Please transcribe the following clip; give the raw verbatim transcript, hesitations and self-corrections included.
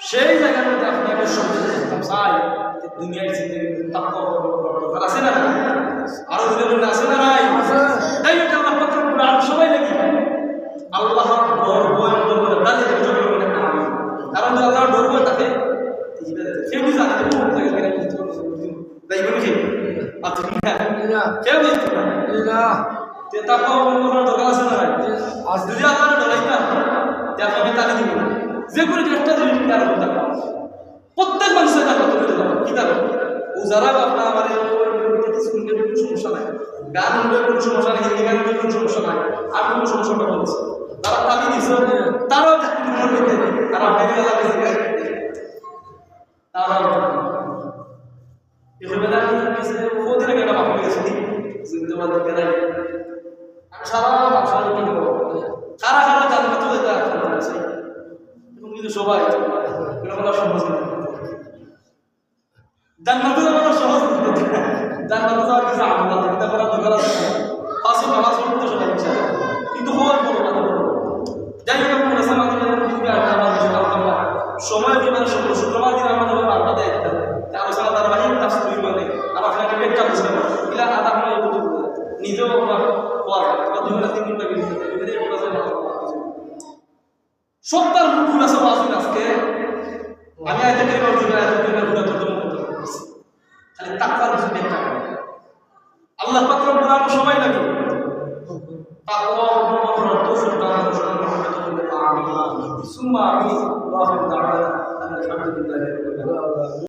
সেই জায়গার মধ্যে আপনাকে সবচেয়ে দেখতাম চাই যে দুনিয়ার জিন্দেগি তাকওয়া অবলম্বন করার দরকার আছে না? আরো জোরে বলুন, আছে না নাই? যাই হোক, আল্লাহ পাক রব্বুল আলামিন সবাই লাগি আল্লাহর ডর ভয় অন্তর করে ডালে দিয়ে চলে গেলে কারণ যদি আল্লাহর ডর ভয় থাকে, কেউ যদি জানে যে কোন জায়গায় গেলে কিছু করতে পারবে, তাই বলি কি? আচ্ছা, ঠিক আছে। না। কেউ বলতো না। না। তে তাকওয়া অবলম্বন করার দরকার আছে না নাই? আজ যদি আল্লাহর ডরাই না, তে আপনাকে তালি দিব না। যে কোনো একটা জিনিস নিয়ে আর বলতে পারবো। প্রত্যেক মানুষের তাকওয়া তুমি দিতে পারো। কি তাকওয়া? ও যারা আপনার আমার এই শুনলে কোনো সমস্যা নাই, গান শুনলে কোনো সমস্যা নাই, হিন্দি গান শুনলে কোনো সমস্যা নাই, আর কোনো সমস্যা নেই বলছে। তারা তালি দিছে, তারাও জানে না বলতে, আর আপনাকে আল্লাহ দিছে। তারাও জানে না। এখানে আমি কিছু ওদের আগে একটা বাকি গেছি, জিন্দাবাদ করে। আমি সারা ভাষা লিখে দেবো। কারা কারা জান্নাতে যেতে আগ্রহ আছে? এবং কিন্তু সবাই, এটা বলা সহজ না। জান্নাতে যাওয়া সহজ না। জান্নাতে যাওয়ার কিছু আমল আছে, এটা করার দরকার আছে। পাঁচ ওয়াক্ত নামাজ পড়তে সবাই ইচ্ছা করে। কিন্তু হওয়ার পর না। যাই হোক, আমি বলেছিলাম, আমাদের এখানে কিন্তু আর আমার কিছু জানতাম না। সময় দিবেন, শুক্র-, শুক্রবার দিন আমাদের বারোটাতে একটা। তা আলোচনা ধারাবাহিক, তার শুরু মানে, আমার এখানে একটা পেট চাপ ছিল। এগুলা আধা ঘন্টা করতে করতে। নিজেও আমার হওয়ার, বা দুই ঘন্টা, তিন ঘন্টা বেশি। এখানে এই বলেছে, সত্তর মুখ খুলেছে ওয়াজ আজকে। আমি আয়াতে কারিমা, দুই আয়াতে কারিমা ঘুরে তর্জমা করতে পারছি। খালি তাকওয়ার কিছু ব্যাখ্যা করে। আল্লাহ পাক রব্বুল আলামিন সবাই লাগে। তাকওয়া অবলম্বন করার তৌফিক দান করুন, সবাই মহব্বত করুন। আমিন। সুম্মা আমিন। ওয়া আখিরু দাওয়ানা আনিল হামদুলিল্লাহি রাব্বিল আলামিন।